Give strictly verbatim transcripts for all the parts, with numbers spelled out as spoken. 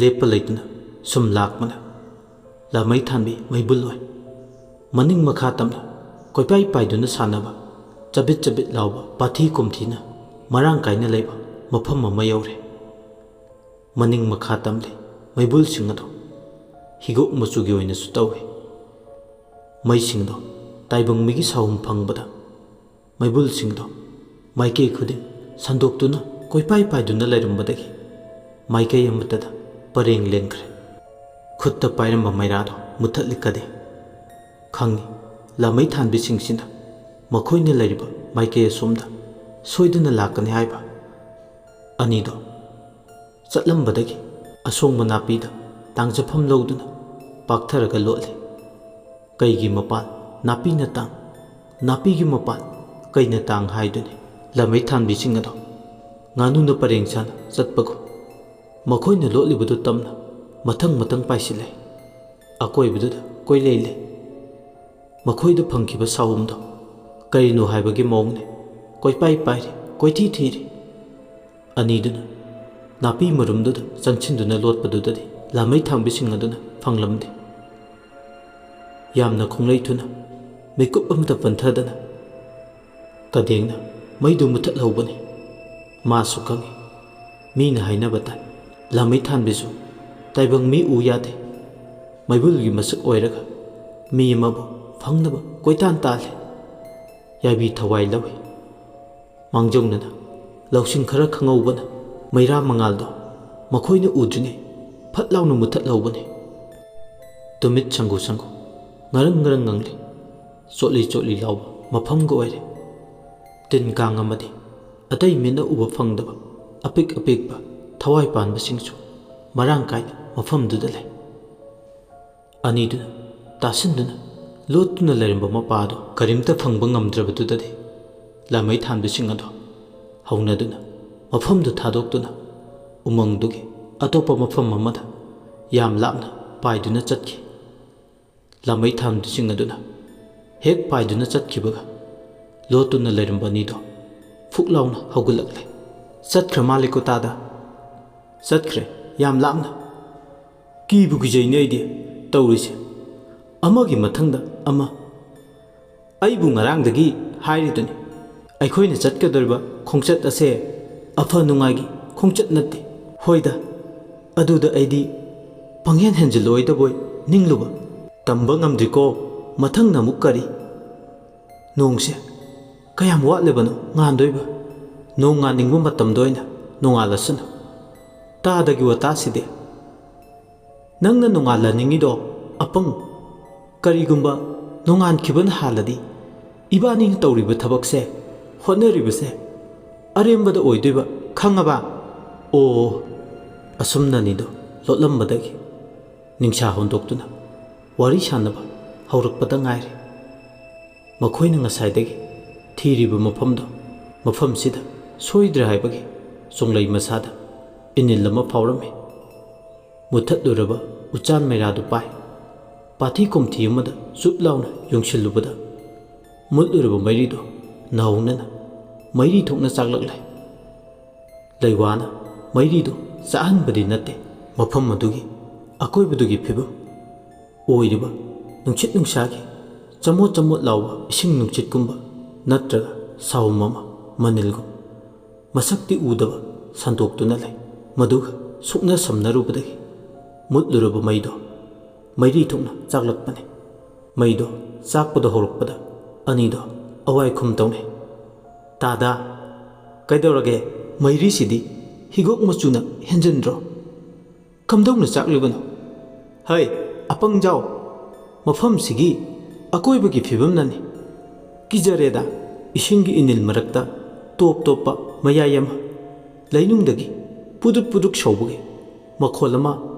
ꯂꯦꯞꯄ ꯂꯩꯇꯅ ꯁꯨꯝ ꯂꯥꯛꯄꯅ ꯂꯥꯃꯩ ꯊꯥꯟꯕꯤ ꯃꯩꯕꯨꯜ ꯑꯣꯏ꯫ ꯃꯅꯤꯡ ꯃꯈꯥ ꯇꯝꯅ ꯀꯣꯏꯄꯥꯏ ꯄꯥꯏꯗꯨꯅ ꯁꯥꯟꯅꯕ, ꯆꯕꯤꯠ ꯆꯕꯤꯠ ꯂꯥꯎꯕ ꯄꯥꯊꯤ ꯀꯣꯝꯊꯤꯅ ꯃꯔꯥꯡ ꯀꯥꯏꯅ ꯂꯩꯕ ꯃꯐꯝ ꯑꯃ ꯌꯧꯔꯦ꯫ ꯃꯅꯤꯡ ꯃꯈꯥ ꯇꯝꯂꯤ ꯃꯩꯕꯨꯜꯁꯤꯡ ꯑꯗꯨ ꯍꯤꯒꯣꯛ ꯃꯆꯨꯒꯤ ꯑꯣꯏꯅꯁꯨ ꯇꯧꯏ꯫ ꯃꯩꯁꯤꯡꯗꯣ ꯇꯥꯏꯕꯪ ꯃꯤꯒꯤ ꯁꯥꯍꯨꯝ ꯐꯪꯕꯗ ꯃꯩꯕꯨꯜꯁꯤꯡꯗꯣ ꯃꯥꯏꯀꯩ ꯈꯨꯗꯤꯡ ꯁꯟꯗꯣꯛꯇꯨꯅ ꯀꯣꯏꯄꯥꯏ ꯄꯥꯏꯗꯨꯅ ꯂꯩꯔꯝꯕꯗꯒꯤ ꯃꯥꯏꯀꯩ ꯑꯃꯠꯇꯗ ꯄꯔꯦꯡ ꯂꯦꯟꯈ꯭ꯔꯦ꯫ ꯈꯨꯠꯇ ꯄꯥꯏꯔꯝꯕ ꯃꯩꯔꯥꯗꯣ ꯃꯨꯊꯠꯂꯤ ꯀꯗꯦ꯫ ꯈꯪꯉꯤ, ꯂꯥꯃꯩ ꯊꯥꯟꯕꯤꯁꯤꯡꯁꯤꯅ ꯃꯈꯣꯏꯅ ꯂꯩꯔꯤꯕ ꯃꯥꯏꯀꯩ ꯑꯁꯣꯝꯗ ꯁꯣꯏꯗꯅ ꯂꯥꯛꯀꯅꯤ ꯍꯥꯏꯕ꯫ ꯑꯅꯤꯗꯣ ꯆꯠꯂꯝꯕꯗꯒꯤ ꯑꯁꯣꯡꯕ ꯅꯥꯄꯤꯗ ꯇꯥꯡꯖꯐꯝ ꯂꯧꯗꯨꯅ ꯄꯥꯛꯊꯔꯒ ꯂꯣꯠꯂꯤ꯫ ꯀꯩꯒꯤ ꯃꯄꯥꯟ ꯅꯥꯄꯤꯅ ꯇꯥꯡ, ꯅꯥꯄꯤꯒꯤ ꯃꯄꯥꯟ ꯀꯩꯅ ꯇꯥꯡ ꯍꯥꯏꯗꯨꯅꯤ꯫ ꯂꯥꯃꯩ ꯊꯥꯟꯕꯤꯁꯤꯡ ꯑꯗꯣ ꯉꯥꯅꯨꯅ ꯄꯔꯦꯡ ꯁꯥꯅ ꯆꯠꯄꯒꯨꯝ ꯃꯈꯣꯏꯅ ꯂꯣꯠꯂꯤꯕꯗꯨ ꯇꯝꯅ ꯃꯊꯪ ꯃꯊꯪ ꯄꯥꯏꯁꯤꯜꯂꯦ꯫ ꯑꯀꯣꯏꯕꯗꯨꯗ ꯀꯣꯏꯂꯩ ꯂꯩ꯫ ꯃꯈꯣꯏꯗ ꯐꯪꯈꯤꯕ ꯁꯥꯍꯨꯝꯗꯣ ꯀꯔꯤꯅꯣ ꯍꯥꯏꯕꯒꯤ ꯃꯑꯣꯡꯅꯤ꯫ ꯀꯣꯏꯄꯥꯏ ꯄꯥꯏꯔꯤ, ꯀꯣꯏꯊꯤ ꯊꯤꯔꯤ꯫ ꯑꯅꯤꯗꯨꯅ ꯅꯥꯄꯤ ꯃꯔꯨꯝꯗꯨꯗ ꯆꯪꯁꯤꯟꯗꯨꯅ ꯂꯣꯠꯄꯗꯨꯗꯗꯤ ꯂꯥꯃꯩ ꯊꯥꯟꯕꯤꯁꯤꯡ ꯑꯗꯨꯅ ꯐꯪꯂꯝꯗꯦ꯫ ꯌꯥꯝꯅ ꯈꯣꯡꯂꯩ ꯊꯨꯅ ꯃꯤꯀꯨꯞ ꯑꯃꯇ ꯄꯟꯊꯗꯅ ꯀꯗꯦꯡꯅ ꯃꯩꯗꯨ ꯃꯨꯊꯠꯍꯧꯕꯅꯤ꯫ ꯃꯥꯁꯨ ꯈꯪꯏ, ꯃꯤꯅ ꯍꯥꯏꯅꯕ ꯇꯥꯏ, ꯂꯥꯃꯩ ꯊꯥꯟꯕꯤꯁꯨ ꯇꯥꯏꯕꯪ ꯃꯤ ꯎ ꯌꯥꯗꯦ꯫ ꯃꯩꯕꯨꯜꯒꯤ ꯃꯁꯛ ꯑꯣꯏꯔꯒ ꯃꯤ ꯑꯃꯕꯨ ꯐꯪꯅꯕ ꯀꯣꯏꯇꯥꯟ ꯇꯥꯜꯂꯤ꯫ ꯌꯥꯏꯕꯤ ꯊꯋꯥꯏ ꯂꯧꯏ꯫ ꯃꯥꯡꯖꯧꯅꯅ ꯂꯧꯁꯤꯡ ꯈꯔ ꯈꯪꯍꯧꯕꯅ ꯃꯩꯔꯥ ꯃꯉꯥꯜꯗꯣ ꯃꯈꯣꯏꯅ ꯎꯗ꯭ꯔꯤꯉꯩ ꯐꯠ ꯂꯥꯎꯅ ꯃꯨꯊꯠꯍꯧꯕꯅꯤ꯫ ꯇꯨꯃꯤꯠ ꯁꯪꯒꯨ ꯁꯪꯒꯨ, ꯉꯔꯪ ꯉꯔꯪ ꯉꯪꯂꯤ꯫ ꯆꯣꯠꯂꯤ ꯆꯣꯠꯂꯤ ꯂꯥꯎꯕ ꯃꯐꯝꯒ ꯑꯣꯏꯔꯦ꯫ ꯇꯤꯟ ꯀꯥꯡ ꯑꯃꯗꯤ ꯑꯇꯩ ꯃꯤꯠꯅ ꯎꯕ ꯐꯪꯗꯕ ꯑꯄꯤꯛ ꯑꯄꯤꯛꯄ ꯊꯋꯥꯏ ꯄꯥꯟꯕꯁꯤꯡꯁꯨ ꯃꯔꯥꯡ ꯀꯥꯏꯅ ꯃꯐꯝꯗꯨꯗ ꯂꯩ꯫ ꯑꯅꯤꯗꯨꯅ ꯇꯥꯁꯤꯟꯗꯨꯅ ꯂꯣꯠꯇꯨꯅ ꯂꯩꯔꯝꯕ ꯃꯄꯥꯗꯨ ꯀꯔꯤꯝꯇ ꯐꯪꯕ ꯉꯝꯗ꯭ꯔꯕꯗꯨꯗꯗꯤ ꯂꯥꯃꯩ ꯊꯥꯟꯕꯁꯤꯡ ꯑꯗꯨ ꯍꯧꯅꯗꯨꯅ ꯃꯐꯝꯗꯨ ꯊꯥꯗꯣꯛꯇꯨꯅ ꯎꯃꯪꯗꯨꯒꯤ ꯑꯇꯣꯞꯄ ꯃꯐꯝ ꯑꯃꯗ ꯌꯥꯝ ꯂꯥꯞꯅ ꯄꯥꯏꯗꯨꯅ ꯆꯠꯈꯤ꯫ ꯂꯥꯃꯩ ꯊꯥꯟꯕꯁꯤꯡ ꯑꯗꯨꯅ ꯍꯦꯛ ꯄꯥꯏꯗꯨꯅ ꯆꯠꯈꯤꯕꯒ ꯂꯣꯠꯇꯨꯅ ꯂꯩꯔꯝꯕ ꯑꯅꯤꯗꯣ ꯐꯨꯛ ꯂꯥꯎꯅ ꯍꯧꯒꯠꯂꯛꯂꯦ꯫ "ꯆꯠꯈ꯭ꯔ ꯃꯥꯜꯂꯦꯀꯣ ꯇꯥꯗ?" "ꯆꯠꯈ꯭ꯔꯦ, ꯌꯥꯝ ꯂꯥꯞꯅ꯫ ꯀꯤꯕꯨ ꯀꯤꯖꯩꯅꯦ ꯑꯩꯗꯤ ꯇꯧꯔꯤꯁꯦ, ꯑꯃꯒꯤ ꯃꯊꯪꯗ ꯑꯃ꯫ ꯑꯩꯕꯨ ꯉꯔꯥꯡꯗꯒꯤ ꯍꯥꯏꯔꯤꯗꯨꯅꯤ, ꯑꯩꯈꯣꯏꯅ ꯆꯠꯀꯗꯧꯔꯤꯕ ꯈꯣꯡꯆꯠ ꯑꯁꯦ ꯑꯐ ꯅꯨꯡꯉꯥꯏꯒꯤ ꯈꯣꯡꯆꯠ ꯅꯠꯇꯦ꯫ ꯍꯣꯏꯗ, ꯑꯗꯨꯗ ꯑꯩꯗꯤ ꯄꯪꯍꯦꯟ ꯍꯦꯟꯖꯤꯜꯂꯣꯏꯗꯕꯣꯏ ꯅꯤꯡꯂꯨꯕ꯫ ꯇꯝꯕ ꯉꯝꯗ꯭ꯔꯤꯀꯣ, ꯃꯊꯪꯅ ꯑꯃꯨꯛ ꯀꯔꯤ? ꯅꯣꯡꯁꯦ ꯀꯌꯥꯝ ꯋꯥꯠꯂꯤꯕꯅꯣ ꯉꯥꯟꯗꯣꯏꯕ? ꯅꯣꯡ ꯉꯥꯟꯅꯤꯡꯕ ꯃꯇꯝꯗ ꯑꯣꯏꯅ ꯅꯣꯡꯉꯥꯜꯂꯁꯅꯨ꯫ ꯇꯥꯗꯒꯤ ꯋꯥꯇꯥꯁꯤꯗꯤ꯫ ꯅꯪꯅ ꯅꯣꯡꯉꯥꯜꯍꯟꯅꯤꯡꯉꯤꯗꯣ ꯑꯄꯪ꯫ ꯀꯔꯤꯒꯨꯝꯕ ꯅꯣꯡꯉꯥꯟꯈꯤꯕꯅ ꯍꯥꯜꯂꯗꯤ ꯏꯕꯥꯅꯤꯅ ꯇꯧꯔꯤꯕ ꯊꯕꯛꯁꯦ, ꯍꯣꯠꯅꯔꯤꯕꯁꯦ ꯑꯔꯦꯝꯕꯗ ꯑꯣꯏꯗꯣꯏꯕ, ꯈꯪꯉꯕ? ꯑꯣ, ꯑꯁꯨꯝꯅꯅꯤꯗꯣ ꯂꯣꯠꯂꯝꯕꯗꯒꯤ ꯅꯤꯡꯁꯥ ꯍꯣꯟꯗꯣꯛꯇꯨꯅ ꯋꯥꯔꯤ ꯁꯥꯟꯅꯕ ꯍꯧꯔꯛꯄꯗ ꯉꯥꯏꯔꯤ꯫ ꯃꯈꯣꯏꯅ ꯉꯁꯥꯏꯗꯒꯤ ꯊꯤꯔꯤꯕ ꯃꯐꯝꯗꯣ, ꯃꯐꯝꯁꯤꯗ ꯁꯣꯏꯗ꯭ꯔꯦ ꯍꯥꯏꯕꯒꯤ ꯆꯣꯡꯂꯩ ꯃꯁꯥꯗ ꯏꯅꯤꯜ ꯑꯃ ꯐꯥꯎꯔꯝꯃꯤ꯫ ꯃꯨꯠꯊꯠꯂꯨꯔꯕ ꯎꯆꯥꯟ ꯃꯩꯔꯥꯗꯨ ꯄꯥꯏ ꯄꯥꯊꯤ ꯀꯣꯝꯊꯤ ꯑꯃꯗ ꯆꯨꯞ ꯂꯥꯎꯅ ꯌꯨꯡꯁꯤꯜꯂꯨꯕꯗ, ꯃꯨꯠꯂꯨꯔꯕ ꯃꯩꯔꯤꯗꯨ ꯅꯧꯍꯧꯅꯅ ꯃꯩꯔꯤ ꯊꯣꯛꯅ ꯆꯥꯛꯂꯛꯂꯦ꯫ ꯂꯩꯋꯥꯅ ꯃꯩꯔꯤꯗꯨ ꯆꯥꯛꯍꯟꯕꯗꯤ ꯅꯠꯇꯦ, ꯃꯐꯝ ꯑꯗꯨꯒꯤ ꯑꯀꯣꯏꯕꯗꯨꯒꯤ ꯐꯤꯕꯝ ꯑꯣꯏꯔꯤꯕ ꯅꯨꯡꯁꯤꯠ ꯅꯨꯡꯁꯥꯒꯤ ꯆꯃꯣꯠ ꯆꯃꯣꯠ ꯂꯥꯎꯕ ꯏꯁꯤꯡ ꯅꯨꯡꯁꯤꯠꯀꯨꯝꯕ ꯅꯠꯇ꯭ꯔꯒ ꯁꯥꯍꯨꯝ ꯑꯃ ꯃꯅꯤꯜꯒꯨꯝ ꯃꯁꯛꯇꯤ ꯎꯗꯕ ꯁꯟꯗꯣꯛꯇꯨꯅ ꯂꯩ꯫ ꯃꯗꯨꯒ ꯁꯨꯛꯅ ꯁꯝꯅꯔꯨꯕꯗꯒꯤ ꯃꯨꯠꯂꯨꯔꯕ ꯃꯩꯗꯣ ꯃꯩꯔꯤ ꯊꯣꯛꯅ ꯆꯥꯛꯂꯛꯄꯅꯤ꯫ ꯃꯩꯗꯣ ꯆꯥꯛꯄꯗ ꯍꯧꯔꯛꯄꯗ ꯑꯅꯤꯗꯣ ꯑꯋꯥꯏ ꯈꯨꯝ ꯇꯧꯅꯩ꯫ "ꯇꯥꯗꯥ, ꯀꯩꯗꯧꯔꯒꯦ? ꯃꯩꯔꯤꯁꯤꯗꯤ ꯍꯤꯒꯣꯛ ꯃꯆꯨꯅ ꯍꯦꯟꯖꯤꯟꯗ꯭ꯔꯣ? ꯀꯝꯗꯧꯅ ꯆꯥꯛꯂꯤꯕꯅꯣ? ꯍꯩ, ꯑꯄꯪꯖꯥꯎ, ꯃꯐꯝꯁꯤꯒꯤ ꯑꯀꯣꯏꯕꯒꯤ ꯐꯤꯕꯝꯅꯅꯤ꯫ ꯀꯤꯖꯔꯦꯗ, ꯏꯁꯤꯡꯒꯤ ꯏꯅꯤꯜ ꯃꯔꯛꯇ ꯇꯣꯞ ꯇꯣꯞꯄ ꯃꯌꯥꯏ ꯑꯃ, ꯂꯩꯅꯨꯡꯗꯒꯤ ꯄꯨꯗꯨꯛ ꯄꯨꯗꯨꯛ ꯁꯧꯕꯒꯤ ꯃꯈꯣꯜ ꯑꯃ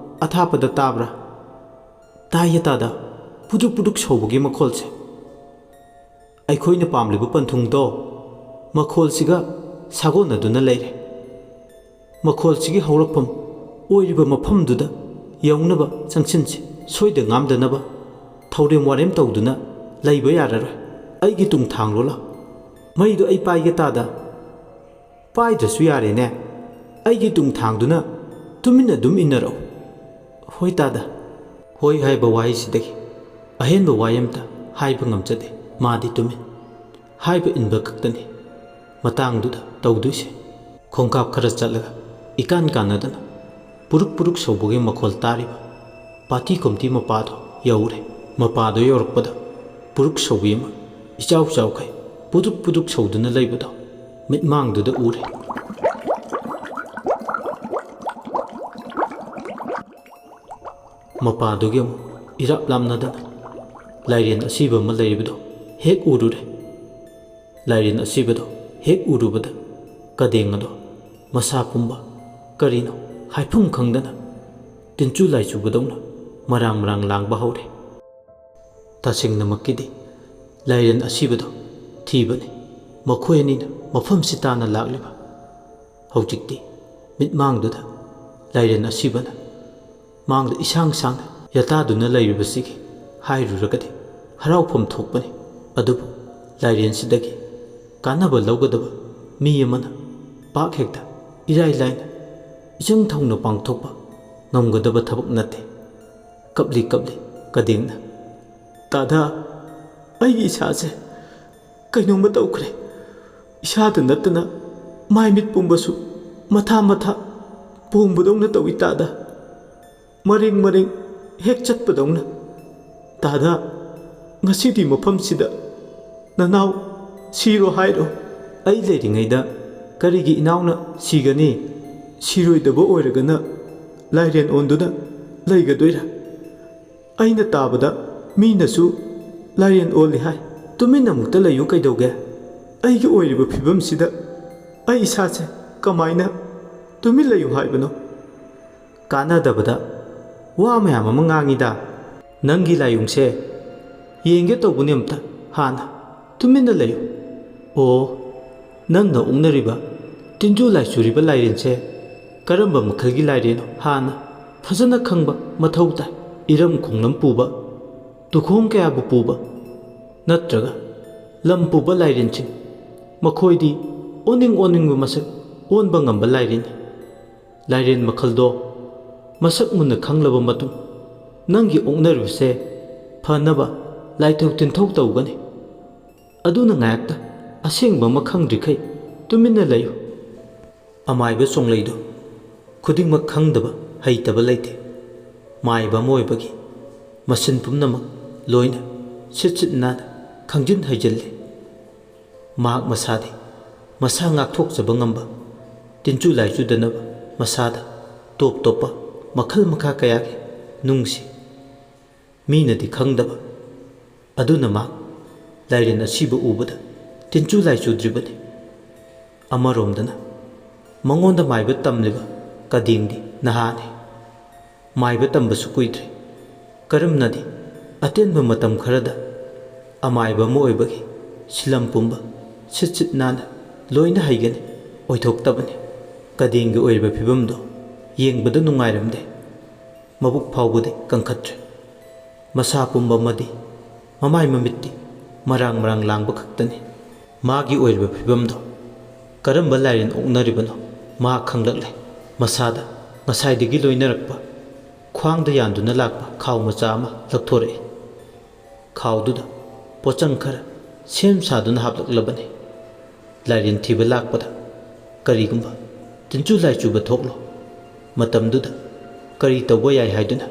ꯑꯊꯥꯞꯄꯗ ꯇꯥꯕ꯭ꯔꯥ?" "ꯇꯥꯏꯌꯦ ꯇꯥꯗꯥ, ꯄꯨꯗꯨꯛ ꯄꯨꯗꯨꯛ ꯁꯧꯕꯒꯤ ꯃꯈꯣꯜꯁꯦ꯫ ꯑꯩꯈꯣꯏꯅ ꯄꯥꯝꯂꯤꯕ ꯄꯟꯊꯨꯡꯗꯣ ꯃꯈꯣꯜꯁꯤꯒ ꯁꯥꯒꯣꯟꯅꯗꯨꯅ ꯂꯩꯔꯦ꯫ ꯃꯈꯣꯜꯁꯤꯒꯤ ꯍꯧꯔꯛꯐꯝ ꯑꯣꯏꯔꯤꯕ ꯃꯐꯝꯗꯨꯗ ꯌꯧꯅꯕ ꯆꯪꯁꯤꯟꯁꯤ꯫ ꯁꯣꯏꯗ ꯉꯥꯝꯗꯅꯕ ꯊꯧꯔꯦꯝ ꯋꯥꯔꯦꯝ ꯇꯧꯗꯨꯅ ꯂꯩꯕ ꯌꯥꯔꯔꯣꯏ꯫ ꯑꯩꯒꯤ ꯇꯨꯡ ꯊꯥꯡꯂꯣ ꯂꯥꯎ꯫ ꯃꯩꯗꯣ ꯑꯩ ꯄꯥꯏꯒꯦ ꯇꯥꯗꯥ꯫ ꯄꯥꯏꯗ꯭ꯔꯁꯨ ꯌꯥꯔꯦꯅꯦ꯫ ꯑꯩꯒꯤ ꯇꯨꯡ ꯊꯥꯡꯗꯨꯅ ꯇꯨꯃꯤꯟꯅ ꯑꯗꯨꯝ ꯏꯟꯅꯔꯛꯎ꯫ "ꯍꯣꯏ ꯇꯥꯗ, ꯍꯣꯏ ꯍꯥꯏꯕ ꯋꯥꯍꯩꯁꯤꯗꯒꯤ ꯑꯍꯦꯟꯕ ꯋꯥꯍꯩ ꯑꯃꯇ ꯍꯥꯏꯕ ꯉꯝꯖꯗꯦ꯫ ꯃꯥꯗꯤ ꯇꯨꯃꯤꯟ꯫ ꯍꯥꯏꯕ ꯏꯟꯕ ꯈꯛꯇꯅꯤ ꯃꯇꯥꯡꯗꯨꯗ ꯇꯧꯗꯣꯏꯁꯦ꯫" ꯈꯣꯡꯀꯥꯞ ꯈꯔ ꯆꯠꯂꯒ ꯏꯀꯥꯟ ꯀꯥꯟꯅꯗꯅ ꯄꯨꯔꯨꯛ ꯄꯨꯔꯨꯛ ꯁꯧꯕꯒꯤ ꯃꯈꯣꯜ ꯇꯥꯔꯤꯕ ꯄꯥꯇꯤ ꯀꯣꯝꯇꯤ ꯃꯄꯥꯗꯣ ꯌꯧꯔꯦ꯫ ꯃꯄꯥꯗꯣ ꯌꯧꯔꯛꯄꯗ ꯄꯨꯔꯨꯛ ꯁꯧꯕꯤ ꯑꯃ ꯏꯆꯥꯎ ꯆꯥꯎꯈꯩ ꯄꯨꯗꯨꯛ ꯄꯨꯗꯨꯛ ꯁꯧꯗꯨꯅ ꯂꯩꯕꯗꯣ ꯃꯤꯠꯃꯥꯡꯗꯨꯗ ꯎꯔꯦ꯫ ꯃꯄꯥꯗꯨꯒꯤ ꯑꯃꯨꯛ ꯏꯔꯥꯞ ꯂꯥꯞꯅꯗꯅ ꯂꯥꯏꯔꯦꯟ ꯑꯁꯤꯕ ꯑꯃ ꯂꯩꯔꯤꯕꯗꯣ ꯍꯦꯛ ꯎꯔꯨꯔꯦ꯫ ꯂꯥꯏꯔꯦꯟ ꯑꯁꯤꯕꯗꯣ ꯍꯦꯛ ꯎꯔꯨꯕꯗ ꯀꯗꯦꯡ ꯑꯗꯣ ꯃꯁꯥ ꯄꯨꯝꯕ ꯀꯔꯤꯅꯣ ꯍꯥꯏꯐꯝ ꯈꯪꯗꯅ ꯇꯤꯟꯆꯨ ꯂꯥꯏꯆꯨꯕꯗꯧꯅ ꯃꯔꯥꯡ ꯃꯔꯥꯡ ꯂꯥꯡꯕ ꯍꯧꯔꯦ꯫ ꯇꯁꯦꯡꯅꯃꯛꯀꯤꯗꯤ ꯂꯥꯏꯔꯦꯟ ꯑꯁꯤꯕꯗꯣ ꯊꯤꯕꯅꯤ ꯃꯈꯣꯏ ꯑꯅꯤꯅ ꯃꯐꯝꯁꯤ ꯇꯥꯅ ꯂꯥꯛꯂꯤꯕ꯫ ꯍꯧꯖꯤꯛꯇꯤ ꯃꯤꯠꯃꯥꯡꯗꯨꯗ ꯂꯥꯏꯔꯦꯟ ꯑꯁꯤꯕꯅ ꯃꯥꯡꯗ ꯏꯁꯥꯡ ꯁꯥꯡꯅ ꯌꯥꯇꯥꯗꯨꯅ ꯂꯩꯔꯤꯕꯁꯤꯒꯤ ꯍꯥꯏꯔꯨꯔꯒꯗꯤ ꯍꯔꯥꯎꯐꯝ ꯊꯣꯛꯄꯅꯤ꯫ ꯑꯗꯨꯕꯨ ꯂꯥꯏꯔꯦꯟꯁꯤꯗꯒꯤ ꯀꯥꯟꯅꯕ ꯂꯧꯒꯗꯕ ꯃꯤ ꯑꯃꯅ ꯄꯥꯛ ꯍꯦꯛꯇ ꯏꯔꯥꯏ ꯂꯥꯏꯅ ꯏꯆꯪ ꯊꯧꯅ ꯄꯥꯡꯊꯣꯛꯄ ꯉꯝꯒꯗꯕ ꯊꯕꯛ ꯅꯠꯇꯦ꯫ ꯀꯞꯂꯤ ꯀꯞꯂꯤ ꯀꯗꯦꯡꯅ, "ꯇꯥꯗꯥ, ꯑꯩꯒꯤ ꯏꯁꯥꯁꯦ ꯀꯩꯅꯣꯝꯃ ꯇꯧꯈ꯭ꯔꯦ꯫ ꯏꯁꯥꯗ ꯅꯠꯇꯅ ꯃꯥꯏ ꯃꯤꯠ ꯄꯨꯝꯕꯁꯨ ꯃꯊꯥ ꯃꯊꯥ ꯄꯣꯝꯕꯗꯧꯅ ꯇꯧꯏ ꯇꯥꯗꯥ꯫ ꯃꯔꯦꯡ ꯃꯔꯦꯡ ꯍꯦꯛ ꯆꯠꯄꯗꯧꯅ꯫ ꯇꯥꯗꯥ, ꯉꯁꯤꯗꯤ ꯃꯐꯝꯁꯤꯗ ꯅꯅꯥꯎ ꯁꯤꯔꯣ ꯍꯥꯏꯔꯣ?" "ꯑꯩ ꯂꯩꯔꯤꯉꯩꯗ ꯀꯔꯤꯒꯤ ꯏꯅꯥꯎꯅ ꯁꯤꯒꯅꯤ? ꯁꯤꯔꯣꯏꯗꯕ ꯑꯣꯏꯔꯒꯅ ꯂꯥꯏꯔꯦꯟ ꯑꯣꯟꯗꯨꯅ ꯂꯩꯒꯗꯣꯏꯔꯥ? ꯑꯩꯅ ꯇꯥꯕꯗ ꯃꯤꯅꯁꯨ ꯂꯥꯏꯔꯦꯟ ꯑꯣꯜꯂꯤ ꯍꯥꯏ꯫ ꯇꯨꯃꯤꯟꯅ ꯑꯃꯨꯛꯇ ꯂꯩꯌꯨ ꯀꯩꯗꯧꯒꯦ? ꯑꯩꯒꯤ ꯑꯣꯏꯔꯤꯕ ꯐꯤꯕꯝꯁꯤꯗ ꯑꯩ ꯏꯁꯥꯁꯦ ꯀꯃꯥꯏꯅ ꯇꯨꯃꯤꯟ ꯂꯩꯌꯨ ꯍꯥꯏꯕꯅꯣ?" ꯀꯥꯟꯅꯗꯕꯗ ꯋꯥ ꯃꯌꯥꯝ ꯑꯃ ꯉꯥꯡꯉꯤꯗ꯫ "ꯅꯪꯒꯤ ꯂꯥꯏꯑꯣꯡꯁꯦ ꯌꯦꯡꯒꯦ ꯇꯧꯕꯅꯦ ꯑꯝꯇ ꯍꯥꯟꯅ꯫ ꯇꯨꯃꯤꯟꯅ ꯂꯩꯌꯨ꯫ ꯑꯣ, ꯅꯪꯅ ꯑꯣꯛꯅꯔꯤꯕ ꯇꯤꯟꯖꯨ ꯂꯥꯏꯆꯨꯔꯤꯕ ꯂꯥꯏꯔꯦꯟꯁꯦ ꯀꯔꯝꯕ ꯃꯈꯜꯒꯤ ꯂꯥꯏꯔꯦꯟꯅꯣ ꯍꯥꯟꯅ ꯐꯖꯅ ꯈꯪꯕ ꯃꯊꯧ ꯇꯥꯏ꯫ ꯏꯔꯝ ꯈꯣꯡꯂꯝ ꯄꯨꯕ, ꯇꯨꯈꯣꯡ ꯀꯌꯥꯕꯨ ꯄꯨꯕ ꯅꯠꯇ꯭ꯔꯒ ꯂꯝ ꯄꯨꯕ ꯂꯥꯏꯔꯦꯟꯁꯤꯡ, ꯃꯈꯣꯏꯗꯤ ꯑꯣꯟꯅꯤꯡ ꯑꯣꯟꯅꯤꯡꯕ ꯃꯁꯛ ꯑꯣꯟꯕ ꯉꯝꯕ ꯂꯥꯏꯔꯦꯟꯅꯤ꯫ ꯂꯥꯏꯔꯦꯟ ꯃꯈꯜꯗꯣ ꯃꯁꯛ ꯃꯨꯟꯅ ꯈꯪꯂꯕ ꯃꯇꯨꯡ, ꯅꯪꯒꯤ ꯑꯣꯛꯅꯔꯤꯕꯁꯦ ꯐꯅꯕ ꯂꯥꯏꯊꯧ ꯇꯤꯟꯊꯧ ꯇꯧꯒꯅꯤ꯫ ꯑꯗꯨꯅ ꯉꯥꯏꯍꯥꯛꯇ ꯑꯁꯦꯡꯕ ꯑꯃ ꯈꯪꯗ꯭ꯔꯤꯈꯩ ꯇꯨꯃꯤꯟꯅ ꯂꯩꯌꯨ꯫ ꯑꯃꯥꯏꯕ ꯆꯣꯡꯂꯩꯗꯣ ꯈꯨꯗꯤꯡꯃꯛ ꯈꯪꯗꯕ ꯍꯩꯇꯕ ꯂꯩꯇꯦ꯫ ꯃꯥꯏꯕ ꯑꯃ ꯑꯣꯏꯕꯒꯤ ꯃꯁꯤꯟ ꯄꯨꯝꯅꯃꯛ ꯂꯣꯏꯅ ꯁꯤꯠ ꯁꯤꯠ ꯅꯥꯟꯅ ꯈꯪꯖꯤꯟ ꯍꯩꯖꯤꯜꯂꯤ꯫ ꯃꯍꯥꯛ ꯃꯁꯥꯗꯤ ꯃꯁꯥ ꯉꯥꯛꯊꯣꯛꯆꯕ ꯉꯝꯕ, ꯇꯤꯟꯆꯨ ꯂꯥꯏꯆꯨꯗꯅꯕ ꯃꯁꯥꯗ ꯇꯣꯞ ꯇꯣꯞꯄ ꯃꯈꯜ ꯃꯈꯥ ꯀꯌꯥꯒꯤ ꯅꯨꯡꯁꯤ꯫ ꯃꯤꯅꯗꯤ ꯈꯪꯗꯕ꯫ ꯑꯗꯨꯅ ꯃꯍꯥꯛ ꯂꯥꯏꯔꯦꯟ ꯑꯁꯤꯕ ꯎꯕꯗ ꯇꯤꯟꯆꯨ ꯂꯥꯏꯆꯨꯗ꯭ꯔꯤꯕꯅꯤ꯫ ꯑꯃꯔꯣꯝꯗꯅ ꯃꯉꯣꯟꯗ ꯃꯥꯏꯕ ꯇꯝꯂꯤꯕ ꯀꯗꯦꯡꯗꯤ ꯅꯍꯥꯅꯤ꯫ ꯃꯥꯏꯕ ꯇꯝꯕꯁꯨ ꯀꯨꯏꯗ꯭ꯔꯤ꯫ ꯀꯔꯝꯅꯗꯤ ꯑꯇꯦꯟꯕ ꯃꯇꯝ ꯈꯔꯗ ꯑꯃꯥꯏꯕ ꯑꯃ ꯑꯣꯏꯕꯒꯤ ꯁꯤꯂꯝ ꯄꯨꯝꯕ ꯁꯤꯠ ꯁꯤꯠ ꯅꯥꯟꯅ ꯂꯣꯏꯅ ꯍꯩꯒꯅꯤ? ꯑꯣꯏꯊꯣꯛꯇꯕꯅꯤ꯫ ꯀꯗꯦꯡꯒꯤ ꯑꯣꯏꯔꯤꯕ ꯐꯤꯕꯝꯗꯨ ꯌꯦꯡꯕꯗ ꯅꯨꯡꯉꯥꯏꯔꯝꯗꯦ꯫ ꯃꯕꯨꯛ ꯐꯥꯎꯕꯗꯤ ꯀꯟꯈꯠꯇ꯭ꯔꯦ꯫ ꯃꯁꯥ ꯄꯨꯝꯕ ꯑꯃꯗꯤ ꯃꯃꯥꯏ ꯃꯃꯤꯠꯇꯤ ꯃꯔꯥꯡ ꯃꯔꯥꯡ ꯂꯥꯡꯕ ꯈꯛꯇꯅꯤ꯫ ꯃꯥꯒꯤ ꯑꯣꯏꯔꯤꯕ ꯐꯤꯕꯝꯗꯣ ꯀꯔꯝꯕ ꯂꯥꯏꯔꯦꯟ ꯑꯣꯛꯅꯔꯤꯕꯅꯣ ꯃꯍꯥꯛ ꯈꯪꯂꯛꯂꯦ꯫ ꯃꯁꯥꯗ ꯉꯁꯥꯏꯗꯒꯤ ꯂꯣꯏꯅꯔꯛꯄ ꯈ꯭ꯋꯥꯡꯗ ꯌꯥꯟꯗꯨꯅ ꯂꯥꯛꯄ ꯈꯥꯎ ꯃꯆꯥ ꯑꯃ ꯂꯧꯊꯣꯔꯛꯏ꯫ ꯈꯥꯎꯗꯨꯗ ꯄꯣꯠꯆꯪ ꯈꯔ ꯁꯦꯝ ꯁꯥꯗꯨꯅ ꯍꯥꯞꯂꯛꯂꯕꯅꯤ꯫ ꯂꯥꯏꯔꯦꯟ ꯊꯤꯕ ꯂꯥꯛꯄꯗ ꯀꯔꯤꯒꯨꯝꯕ ꯇꯤꯟꯆꯨ ꯂꯥꯏꯆꯨꯕ ꯊꯣꯛꯂꯣ, ꯃꯇꯝꯗꯨꯗ ꯀꯔꯤ ꯇꯧꯕ ꯌꯥꯏ ꯍꯥꯏꯗꯨꯅ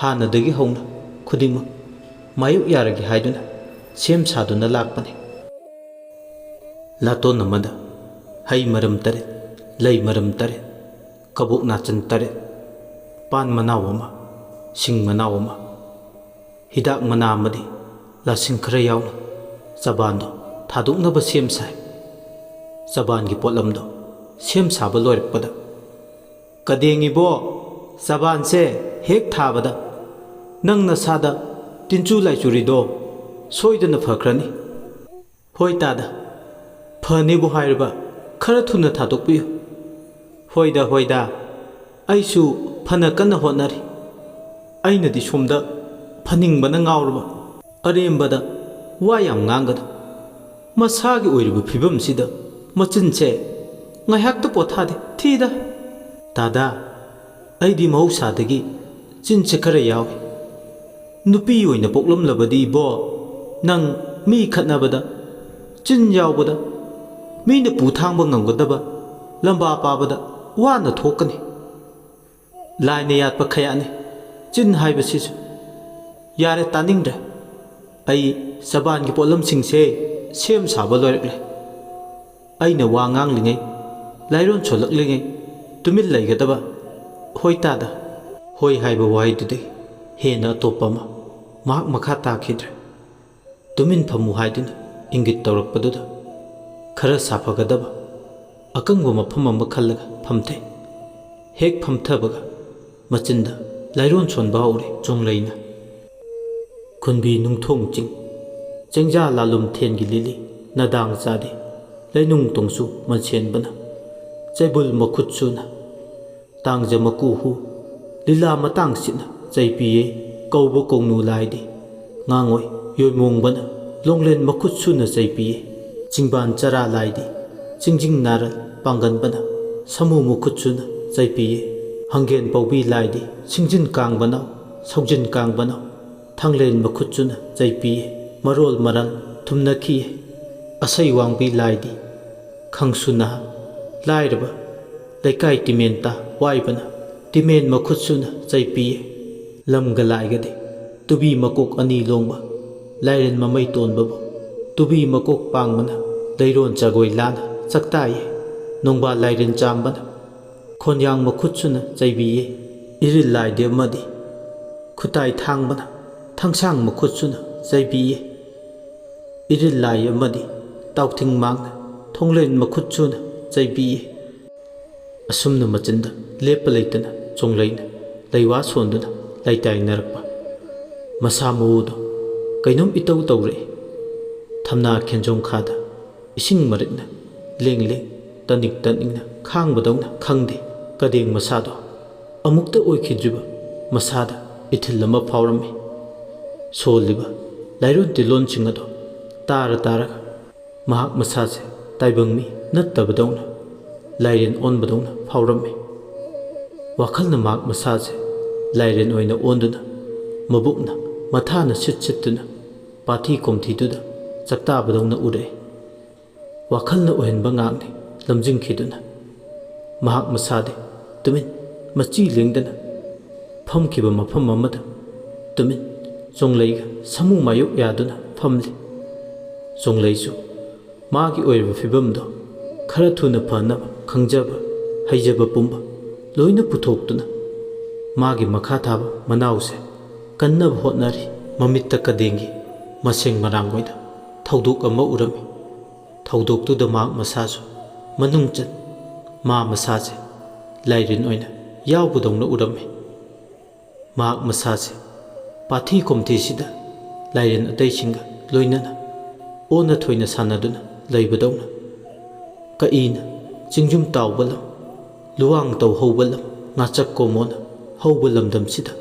ꯍꯥꯟꯅꯗꯒꯤ ꯍꯧꯅ ꯈꯨꯗꯤꯡꯃꯛ ꯃꯥꯌꯣꯛ ꯌꯥꯔꯒꯦ ꯍꯥꯏꯗꯨꯅ ꯁꯦꯝ ꯁꯥꯗꯨꯅ ꯂꯥꯛꯄꯅꯤ꯫ ꯂꯥꯇꯣꯟ ꯑꯃꯗ ꯍꯩ ꯃꯔꯝ ꯇꯔꯦꯠ, ꯂꯩ ꯃꯔꯝ ꯇꯔꯦꯠ, ꯀꯕꯣꯛ ꯅꯥꯆꯟ ꯇꯔꯦꯠ, ꯄꯥꯟ ꯃꯅꯥꯎ ꯑꯃ, ꯁꯤꯡ ꯃꯅꯥꯎ ꯑꯃ, ꯍꯤꯗꯥꯛ ꯃꯅꯥ ꯑꯃꯗꯤ ꯂꯥꯁꯤꯡ ꯈꯔ ꯌꯥꯎꯅ ꯆꯕꯥꯟꯗꯣ ꯊꯥꯗꯣꯛꯅꯕ ꯁꯦꯝ ꯁꯥꯏ꯫ ꯆꯕꯥꯟꯒꯤ ꯄꯣꯠꯂꯝꯗꯣ ꯁꯦꯝ ꯁꯥꯕ ꯂꯣꯏꯔꯛꯄꯗ, "ꯀꯗꯦꯡ ꯏꯕꯣ, ꯆꯕꯥꯟꯁꯦ ꯍꯦꯛ ꯊꯥꯕꯗ ꯅꯪ ꯅꯁꯥꯗ ꯇꯤꯟꯆꯨ ꯂꯥꯏꯆꯨꯔꯤꯗꯣ ꯁꯣꯏꯗꯅ ꯐꯈ꯭ꯔꯅꯤ꯫ ꯍꯣꯏ ꯇꯥꯗ, ꯐꯅꯤꯕꯨ ꯍꯥꯏꯔꯕ ꯈꯔ ꯊꯨꯅ ꯊꯥꯗꯣꯛꯄꯤꯌꯨ꯫" "ꯍꯣꯏꯗ, ꯍꯣꯏꯗ, ꯑꯩꯁꯨ ꯐꯅ ꯀꯟꯅ ꯍꯣꯠꯅꯔꯤ꯫ ꯑꯩꯅꯗꯤ ꯁꯣꯝꯗ ꯐꯅꯤꯡꯕꯅ ꯉꯥꯎꯔꯕ꯫ ꯑꯔꯦꯝꯕꯗ ꯋꯥ ꯌꯥꯝ ꯉꯥꯡꯒꯅꯨ꯫ ꯃꯁꯥꯒꯤ ꯑꯣꯏꯔꯤꯕ ꯐꯤꯕꯝꯁꯤꯗ ꯃꯆꯤꯟꯁꯦ ꯉꯥꯏꯍꯥꯛꯇ ꯄꯣꯊꯥꯗꯦ꯫ ꯊꯤꯗ!" "ꯇꯥꯗ, ꯑꯩꯗꯤ ꯃꯍꯧꯁꯥꯗꯒꯤ ꯆꯤꯟꯁꯦ ꯈꯔ ꯌꯥꯎꯏ꯫ ꯅꯨꯄꯤ ꯑꯣꯏꯅ ꯄꯣꯛꯂꯝꯂꯕꯗꯤ ꯏꯕꯣ, ꯅꯪ ꯃꯤ ꯈꯠꯅꯕꯗ, ꯆꯤꯟ ꯌꯥꯎꯕꯗ, ꯃꯤꯅ ꯄꯨ ꯊꯥꯡꯕ ꯉꯝꯒꯗꯕ ꯂꯝꯕꯥ ꯄꯥꯕꯗ ꯋꯥꯅ ꯊꯣꯛꯀꯅꯤ꯫ ꯂꯥꯏꯅ ꯌꯥꯠꯄ ꯈꯌꯥꯠꯅꯤ ꯆꯤꯟ ꯍꯥꯏꯕꯁꯤꯁꯨ꯫ ꯌꯥꯔꯦ, ꯇꯥꯅꯤꯡꯗ꯭ꯔꯦ꯫ ꯑꯩ ꯆꯕꯥꯟꯒꯤ ꯄꯣꯠꯂꯝꯁꯤꯡꯁꯦ ꯁꯦꯝ ꯁꯥꯕ ꯂꯣꯏꯔꯛꯂꯦ꯫ ꯑꯩꯅ ꯋꯥ ꯉꯥꯡꯂꯤꯉꯩ, ꯂꯥꯏꯔꯣꯟ ꯁꯣꯜꯂꯛꯂꯤꯉꯩ ꯇꯨꯃꯤꯟ ꯂꯩꯒꯗꯕ꯫ ꯍꯣꯏ ꯇꯥꯗ꯫ ꯍꯣꯏ ꯍꯥꯏꯕ ꯋꯥꯍꯩꯗꯨꯗꯒꯤ ꯍꯦꯟꯅ ꯑꯇꯣꯞꯄ ꯑꯃ ꯃꯍꯥꯛ ꯃꯈꯥ ꯇꯥꯈꯤꯗ꯭ꯔꯦ꯫ ꯇꯨꯃꯤꯟ ꯐꯝꯃꯨ ꯍꯥꯏꯗꯨꯅ ꯏꯪꯒꯤꯠ ꯇꯧꯔꯛꯄꯗꯨꯗ ꯈꯔ ꯁꯥꯐꯒꯗꯕ ꯑꯀꯪꯕ ꯃꯐꯝ ꯑꯃ ꯈꯜꯂꯒ ꯐꯝꯊꯩ꯫ ꯍꯦꯛ ꯐꯝꯊꯕꯒ ꯃꯆꯤꯟꯗ ꯂꯥꯏꯔꯣꯟ ꯁꯣꯟꯕ ꯍꯧꯔꯦ ꯆꯣꯡꯂꯩꯅ꯫ ꯈꯨꯟꯕꯤ ꯅꯨꯡꯊꯣꯡ ꯆꯤꯡ, ꯆꯦꯡꯖꯥ ꯂꯥꯂꯨꯝꯊꯦꯟꯒꯤ ꯂꯤꯂꯤ, ꯅꯗꯥꯡ ꯆꯥꯗꯦ, ꯂꯩꯅꯨꯡ ꯇꯣꯡꯁꯨ ꯃꯟꯁꯦꯟꯕꯅ, ꯆꯩꯕꯨꯜ ꯃꯈꯨꯠ ꯁꯨꯅ, ꯇꯥꯡꯖ ꯃꯀꯨ ꯍꯨ, ꯂꯤꯂꯥ ꯃꯇꯥꯡ ꯁꯤꯠꯅ ꯆꯩꯄꯤꯌꯦ, ꯀꯧꯕ ꯀꯧꯅꯨ ꯂꯥꯏꯗꯤ, ꯉꯥꯡꯉꯣꯏ ꯌꯣꯏꯃꯣꯡꯕꯅ, ꯂꯣꯡꯂꯦꯟ ꯃꯈꯨꯠ ꯁꯨꯅ ꯆꯩꯄꯤꯌꯦ, ꯆꯤꯡꯕꯥꯟ ꯆꯔꯥ ꯂꯥꯏꯗꯤ, ꯆꯤꯡꯖꯤꯡ ꯅꯥꯔꯜ ꯄꯥꯡꯒꯟꯕꯅ, ꯁꯃꯨ ꯃꯈꯨꯠ ꯁꯨꯅ ꯆꯩꯄꯤꯌꯦ, ꯍꯪꯒꯦꯟ ꯄꯧꯕꯤ ꯂꯥꯏꯗꯤ, ꯁꯤꯡꯖꯤꯟ ꯀꯥꯡꯕꯅꯧ, ꯁꯧꯖꯤꯟ ꯀꯥꯡꯕꯅꯧ, ꯊꯥꯡꯂꯦꯟ ꯃꯈꯨꯠ ꯁꯨꯅ ꯆꯩꯄꯤꯌꯦ, ꯃꯔꯣꯜ ꯃꯔꯜ ꯊꯨꯝꯅꯈꯤꯌꯦ, ꯑꯁꯩ ꯋꯥꯡꯕꯤ ꯂꯥꯏꯗꯤ, ꯈꯪꯁꯨ ꯅꯍꯥ, ꯂꯥꯏꯔꯕ, ꯂꯩꯀꯥꯏ ꯇꯤꯃꯦꯟ ꯇꯥ ꯋꯥꯏꯕꯅ, ꯇꯤꯃꯦꯟ ꯃꯈꯨꯠ ꯁꯨꯅ ꯆꯩꯄꯤꯌꯦ, ꯂꯝꯒ ꯂꯥꯏꯒꯗꯤ, ꯇꯨꯕꯤ ꯃꯀꯣꯛ ꯑꯅꯤ ꯂꯣꯡꯕ, ꯂꯥꯏꯔꯦꯟ ꯃꯃꯩ ꯇꯣꯟꯕꯕꯨ, ꯇꯨꯕꯤ ꯃꯀꯣꯛ ꯄꯥꯡꯕꯅ, ꯂꯩꯔꯣꯟ ꯆꯒꯣꯏ ꯂꯥꯅ ꯆꯥꯛꯇꯥꯏꯌꯦ, ꯅꯣꯡꯕꯥꯜ ꯂꯥꯏꯔꯦꯟ ꯆꯥꯝꯕꯅ, ꯈꯣꯟꯌꯥꯡ ꯃꯈꯨꯠ ꯁꯨꯅ ꯆꯩꯕꯤꯌꯦ, ꯏꯔꯤꯜ ꯂꯥꯏꯗꯤ ꯑꯃꯗꯤ, ꯈꯨꯇꯥꯏ ꯊꯥꯡꯕꯅ, ꯊꯥꯡꯁꯥꯡ ꯃꯈꯨꯠ ꯁꯨꯅ ꯆꯩꯕꯤꯌꯦ, ꯏꯔꯤꯜ ꯂꯥꯏ ꯑꯃꯗꯤ, ꯇꯥꯎꯊꯤꯡ ꯃꯥꯡꯅ, ꯊꯣꯡꯂꯦꯟ ꯃꯈꯨꯠ ꯁꯨꯅ ꯆꯩꯕꯤꯌꯦ꯫ ꯑꯁꯨꯝꯅ ꯃꯆꯤꯟꯗ ꯂꯦꯞꯄ ꯂꯩꯇꯅ ꯆꯣꯡꯂꯩꯅ ꯂꯩꯋꯥ ꯁꯣꯟꯗꯨꯅ ꯂꯩꯇꯥꯏꯅꯔꯛꯄ ꯃꯁꯥ ꯃꯎꯗꯣ ꯀꯩꯅꯣꯝ ꯏꯇꯧ ꯇꯧꯔꯛꯏ꯫ ꯊꯝꯅꯥ ꯈꯦꯟꯖꯣꯡ ꯈꯥꯗ ꯏꯁꯤꯡ ꯃꯔꯤꯛꯅ ꯂꯦꯡ ꯂꯦꯡ ꯇꯅꯤꯛ ꯇꯅꯤꯛꯅ ꯈꯥꯡꯕꯗꯧꯅ ꯈꯪꯗꯦ꯫ ꯀꯗꯦꯡ ꯃꯁꯥꯗꯣ ꯑꯃꯨꯛꯇ ꯑꯣꯏꯈꯤꯗ꯭ꯔꯤꯕ ꯃꯁꯥꯗ ꯏꯊꯤꯜ ꯑꯃ ꯐꯥꯎꯔꯝꯃꯤ꯫ ꯁꯣꯜꯂꯤꯕ ꯂꯥꯏꯔꯣꯟ ꯇꯤꯜꯂꯣꯟꯁꯤꯡ ꯑꯗꯣ ꯇꯥꯔ ꯇꯥꯔꯒ ꯃꯍꯥꯛ ꯃꯁꯥꯁꯦ ꯇꯥꯏꯕꯪ ꯃꯤ ꯅꯠꯇꯕꯗꯧꯅ, ꯂꯥꯏꯔꯦꯟ ꯑꯣꯟꯕꯗꯧꯅ ꯐꯥꯎꯔꯝꯃꯤ꯫ ꯋꯥꯈꯜꯅ ꯃꯍꯥꯛ ꯃꯁꯥꯁꯦ ꯂꯥꯏꯔꯦꯟ ꯑꯣꯏꯅ ꯑꯣꯟꯗꯨꯅ, ꯃꯕꯨꯛꯅ ꯃꯊꯥꯅ ꯁꯤꯠ ꯁꯤꯠꯇꯨꯅ ꯄꯥꯊꯤ ꯀꯣꯝꯊꯤꯗꯨꯗ ꯆꯥꯛꯇꯥꯕꯗꯧꯅ ꯎꯔꯛꯏ꯫ ꯋꯥꯈꯜꯅ ꯑꯣꯏꯍꯟꯕ ꯉꯥꯛꯅꯤ ꯂꯝꯖꯤꯡꯈꯤꯗꯨꯅ꯫ ꯃꯍꯥꯛ ꯃꯁꯥꯗꯤ ꯇꯨꯃꯤꯟ ꯃꯆꯤ ꯂꯦꯡꯗꯅ ꯐꯝꯈꯤꯕ ꯃꯐꯝ ꯑꯃꯗ ꯇꯨꯃꯤꯟ ꯆꯣꯡꯂꯩꯒ ꯁꯃꯨ ꯃꯥꯌꯣꯛ ꯌꯥꯗꯨꯅ ꯐꯝꯂꯤ꯫ ꯆꯣꯡꯂꯩꯁꯨ ꯃꯥꯒꯤ ꯑꯣꯏꯔꯤꯕ ꯐꯤꯕꯝꯗꯣ ꯈꯔ ꯊꯨꯅ ꯐꯅꯕ ꯈꯪꯖꯕ, ꯍꯩꯖꯕ ꯄꯨꯝꯕ ꯂꯣꯏꯅ ꯄꯨꯊꯣꯛꯇꯨꯅ ꯃꯥꯒꯤ ꯃꯈꯥ ꯊꯥꯕ ꯃꯅꯥꯎꯁꯦ ꯀꯟꯅꯕ ꯍꯣꯠꯅꯔꯤ꯫ ꯃꯃꯤꯠꯇ ꯀꯗꯦꯡꯒꯤ ꯃꯁꯦꯡ ꯃꯔꯥꯡ ꯑꯣꯏꯅ ꯊꯧꯗꯣꯛ ꯑꯃ ꯎꯔꯝꯃꯤ꯫ ꯊꯧꯗꯣꯛꯇꯨꯗ ꯃꯍꯥꯛ ꯃꯁꯥꯁꯨ ꯃꯅꯨꯡ ꯆꯟ ꯃꯥ ꯃꯁꯥꯁꯦ ꯂꯥꯏꯔꯦꯟ ꯑꯣꯏꯅ ꯌꯥꯎꯕꯗꯧꯅ ꯎꯔꯝꯃꯤ꯫ ꯃꯍꯥꯛ ꯃꯁꯥꯁꯦ ꯄꯥꯊꯤ ꯀꯣꯝꯊꯤꯁꯤꯗ ꯂꯥꯏꯔꯦꯟ ꯑꯇꯩꯁꯤꯡꯒ ꯂꯣꯏꯅꯅ ꯑꯣꯟꯅ ꯊꯣꯏꯅ ꯁꯥꯟꯅꯗꯨꯅ ꯂꯩꯕꯗꯧꯅ, ꯀꯛꯏꯅ ꯆꯤꯡꯖꯨꯝ ꯇꯥꯎꯕ ꯂꯝ, ꯂꯨꯋꯥꯡ ꯇꯧ ꯍꯧꯕ ꯂꯝ, ꯉꯥꯆꯛ ꯀꯣꯃꯣꯅ ꯍꯧꯕ ꯂꯝꯗꯝꯁꯤꯗ